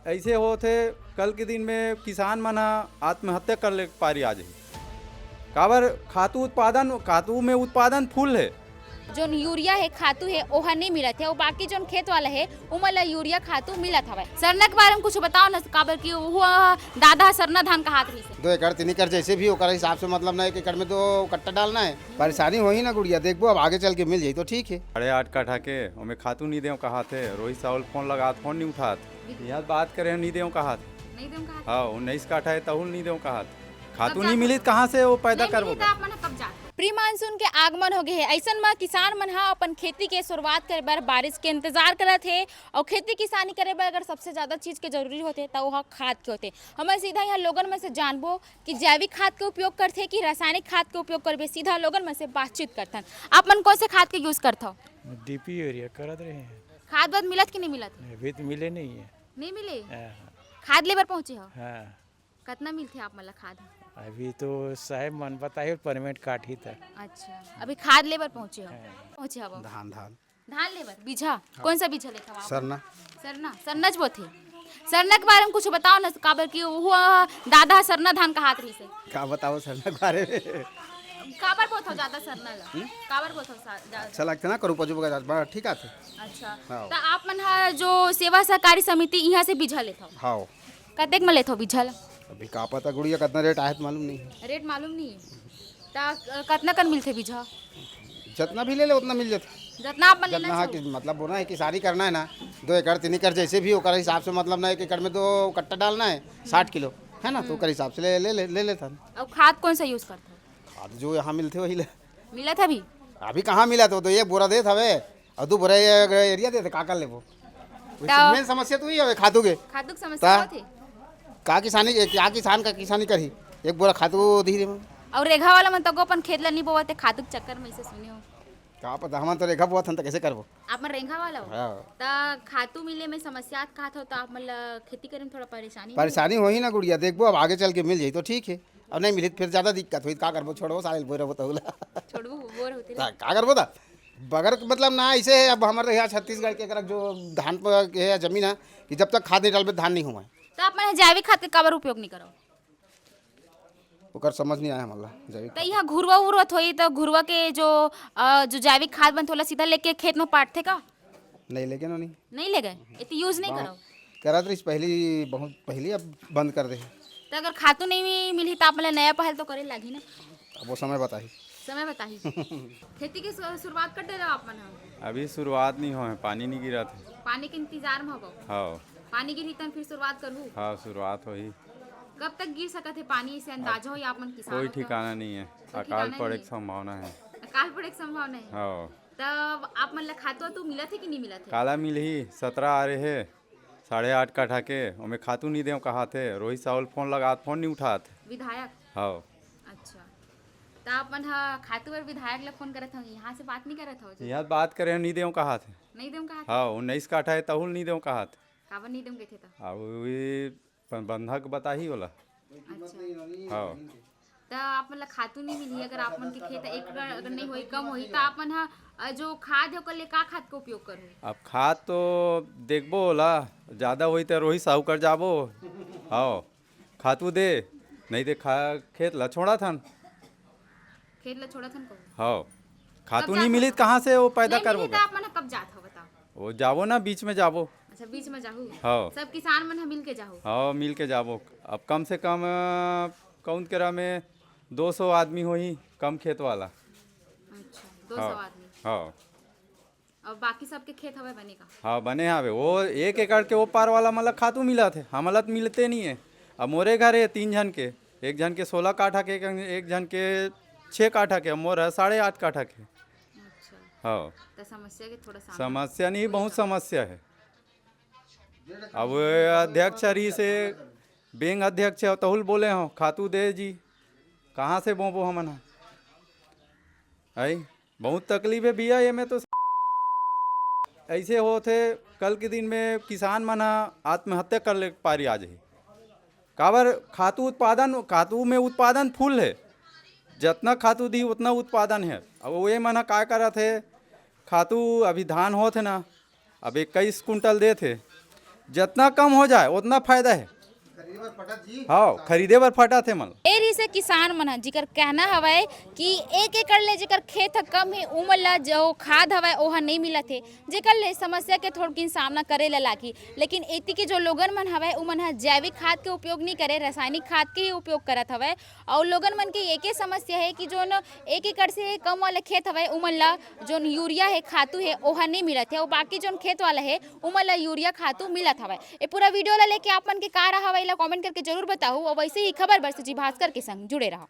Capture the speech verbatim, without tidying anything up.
ऐसे होत हे, कल के दिन में किसान मन ह आत्महत्या कर ले पारी आ जाही। काबर? खातू उत्पादन, खातू में उत्पादन full हे। जोन यूरिया हे, खातू हे, ओहा नहीं मिलत हे, अउ बाकी जोन खेत वाला हे, ओमन ला यूरिया खातू मिलत हवय। सरना के बारे में कुछ बताओ न, काबर कि वो दादा सरना धान कहात रहिस हे। दो एकड़, तीन एकड़ जैसे भी ओकर हिसाब से, मतलब ना, एक एकड़ में दो कट्टा डालना है। परेशानी होही ना गुड़िया, देखबो अब आगे चल के मिल जाई तो ठीक है। साढ़े आठ काठा के, ओमे खातू नहीं देव कहात हे, रोहित साहू ल फोन लगात, फोन नहीं उठात। यहाँ बात करे, नहीं देव कहात। नहीं देव कहात। हाँ, उन्नीस काठा है, तहु ल नहीं देव कहात। खातू नहीं मिलित, कहाँ से वो पैदा करबो? आप मन कब जात? प्री मानसून के आगमन हो गए हे, ऐसन म किसान मन ह अपन खेती के शुरुआत करे बर बारिश के इंतजार करत हे। और खेती किसानी करे बर अगर सबसे ज्यादा चीज के जरूरी होथे, त वो ह खाद के होथे। हमन सीधा यहाँ लोगन मन से जानबो कि जैविक खाद के उपयोग करथे कि रासायनिक खाद के उपयोग करबे, सीधा लोगन मन से बातचीत करथन। आप मन कौन से खाद के use करथव? डीपी यूरिया करत रहे हैं। खाद वाद मिलत कि नहीं मिलत? अभी तो मिले नहीं है। नहीं मिले? हाँ। खाद लेबर पहुँचे हो? हाँ। कतना मिलथे आप मन ला खाद? अभी तो साहेब मन बताही, पेमेंट काटही त। अच्छा, अभी खाद लेबर पहुँचे हो? हाँ। पहुँचे हव? धान, धान। धान लेबर, बीजहा? हाँ। कौन सा बीजहा लेथव आप? सरना। सरना, सरना च बोथे। सरना के बारे में कुछ बताओ ना, काबर कि वो दादा सरना धान कहात रहिस हे। का बताओ सरना के बारे में? काबर बोथव ज्यादा सरना ला? हम्म? काबर बोथव सा-, ज्यादा? अच्छा लगथे ना, करू पजू बगा बड़ा ठीक आथे। अच्छा, हाँ। त आप मन ह जो सेवा सहकारी समिति इहाँ से बीजहा लेथव? हाँ। कतेक म लेथव बीजहा ला? अभी का पता गुड़िया, कतना रेट आहे त मालूम नहीं है। रेट मालूम नहीं है। त, अ, कतना कन मिलथे बीजहा? जतना भी ले ले, उतना मिल जाथे। जतना आप मन लेना जतना, हाँ, चाहो। कि मतलब बोना है, किसानी करना है ना, दो एकड़, तीन एकड़ जैसे भी, ओकर हिसाब से, मतलब ना, एक एकड़ में दो कट्टा डालना है, साठ किलो, है ना, तो ओकर हिसाब से ले, ले, ले, ले लेथन। अब खाद कौन सा use करथव? खाद जो यहाँ मिलथे, वही ले। मिलत हे अभी? अभी कहाँ मिलत हे, तो एक बोरा देत हवे, अउ दू बोरा ये यूरिया देथे, का कर लेबो? वही त मेन समस्या तो ही हवे, खातू के। खातू के समस्या ता? होथे। का किसानी, का किसान का किसानी करही? एक बोरा खातू दिही रे। अउ रेघा वाला मन तो अपन खेत ला नहीं बोवत हे, खातू के चक्कर में, इसे सुने हो। का पता, हमन तो रेघा बोवत हन, त कैसे करबो? आप मन रेघा वाला हो? हाँ। त खातू मिले में समस्या आत कहत हो, त आप मन ला खेती करे में थोड़ा परेशानी होही? परेशानी होही ना गुड़िया, देखबो अब आगे चल के मिल जाही तो ठीक है, अब नहीं मिली त फिर ज्यादा दिक्कत होही, त का करबो, छोड़बो साले, बोर होबो तहुला। छोड़बो, बोर होते त रहे। का करबो त? बगर मतलब ना, ऐसे है, अब हमारे यहाँ छत्तीसगढ़ के अगर जो धान पर के है जमीन है कि जब तक खाद नहीं डालबे धान नहीं होवय। त आप मन जैविक खाद के काबर उपयोग नहीं करो? ओकर समझ नहीं आया हमला, जैविक त खाद। यहाँ घुरवा उरवत होही, त घुरवा के जो, अ, जो जैविक खाद बनथे, ओला सीधा लेके खेत में पाटथे का? नहीं लेके नो नहीं। नहीं लेगे? एती use नहीं करो? करत रहिस पहली, बहुत पहली, अब बंद कर दे। त अगर खातू नहीं मिलही, त आप मन ला नया पहल तो करे लागही ना। अब वो समय बताही। समय बताही। खेती के शु-, शुरुआत कर दे रहो आप मन ह? अभी शुरुआत नहीं होय, पानी नहीं गिरत हे। पानी के इंतजार में होबो? हाँ। पानी गिरही तन फिर शुरुआत करहू? हाँ, शुरुआत होही। कब तक गिर सकत हे पानी, इसे अंदाजा हो या आप मन किसान कोई हो त? ठिकाना नहीं है। कोई ठिकाना अकाल पड़े नहीं के है। संभावना है। अकाल पड़े के संभावना है। हाँ। तब आप मन ला खातू वातू मिलत हे कि नहीं मिलत हे? काला मिलही, सतरा आ रहे हे, साढ़े आठ काठा के, ओमे खातू नहीं देव कहात हे, रोहित साहू ल फोन लगात, फोन नहीं उठात। विधायक? हाँ। अच्छा, त आप मन ह खातू बर विधायक ला फोन करत हव, यहाँ से बात नहीं करत हव जो? यहाँ बात करे, नहीं देव कहात हे। नहीं देव कहात? हाँ, उन्नीस काठा है, तहु ल नहीं देव कहात। काबर नहीं देव कहिथे त? अब वही प-, बंधक बताही ओला। अच्छा। हाँ। त आप मन ला खातू नहीं मिलही, अगर आप मन के खेत एक एकड़ अगर नहीं होही, कम होही, त आप मन ह, अ, जो खाद हे, ओकर ले का खाद के उपयोग करहू? अब खाद तो देखबो ओला, ज्यादा होही त रोहित साहू कर जाबो। हाँ, खातू दे, नहीं दे खा-, खेत ला छोड़ाथन। खेत ला छोड़ाथन कहू? हाँ, खातू कब नहीं जात मिली हो? त कहाँ से वो पैदा नहीं करबो मिली त गा? आप मन ह कब जात हो, बताओ? वो जाबो ना, बीच में जाबो। अच्छा, बीच में जाहू? हाँ। सब किसान मन ह मिल के जाहू? हाँ, मिल के जाबो। अब कम से कम, अ, कौन केरा में दो सौ आदमी होही, कम खेत वाला। अच्छा, दो सौ हाँ, आदमी। हाँ। और बाकी सबके खेत हवे बने का? हाँ, बने हवे। वो एक एकड़ के वो पार वाला मन ला खातू मिलत हे, हमला त मिलते नहीं है। अब मोरे घर है तीन झन के, एक झन के सोलह काठा के, एक, एक झन के छः काठा के, अब मोर है साढ़े आठ काठा के। अच्छा। हाँ। त समस्या के थोड़ा सामना समस्या नहीं, बहुत समस्या है। अब अध्यक्ष हरी से, बेंग अध्यक्ष है, तहुल बोले हो, खातू दे जी, कहाँ से बोबो हमन ह? आई, बहुत तकलीफ है भैया, ये में तो ऐसे होत हे, कल के दिन में किसान मन ह आत्महत्या कर ले पारी आ जाही। काबर? खातू उत्पादन, खातू में उत्पादन full हे, जतना खातू दी उतना उत्पादन हे। अब वो मन ह का करत हे, खातू अभी धान होत हे ना, अब इक्कीस कुंटल देत हे, जितना कम हो जाए, उतना फायदा है। हाँ, खरीदे बर फटा थे मन। ए रिहिसे किसान मन ह, जिकर कहना हवय कि एक एकड़ ले जेकर खेत ह कम हे, उमन ला जो खाद हवय, ओह नइ मिलत हे, जेकर ले समस्या के थोड़किन सामना करे ला लागही। लेकिन एती के जो लोगन मन हवय, उमन ह जैविक खाद के उपयोग नइ करे, रासायनिक खाद के ही उपयोग करत हवय। अउ लोगन मन के एके समस्या हे कि जोन एक एकड़ से कम वाला खेत हवय, उमन ला जोन यूरिया हे, खातू हे, ओह नइ मिलत हे, अउ बाकी जोन खेत वाला हे, उमन ला यूरिया खातू मिलत हवय। ए पूरा वीडियो ला लेके आप मन के का राय हवय, एला कमेंट करके जरूर बताहू। अउ वैसे ही खबर बर सुजी भास्कर के संग जुड़े रहा।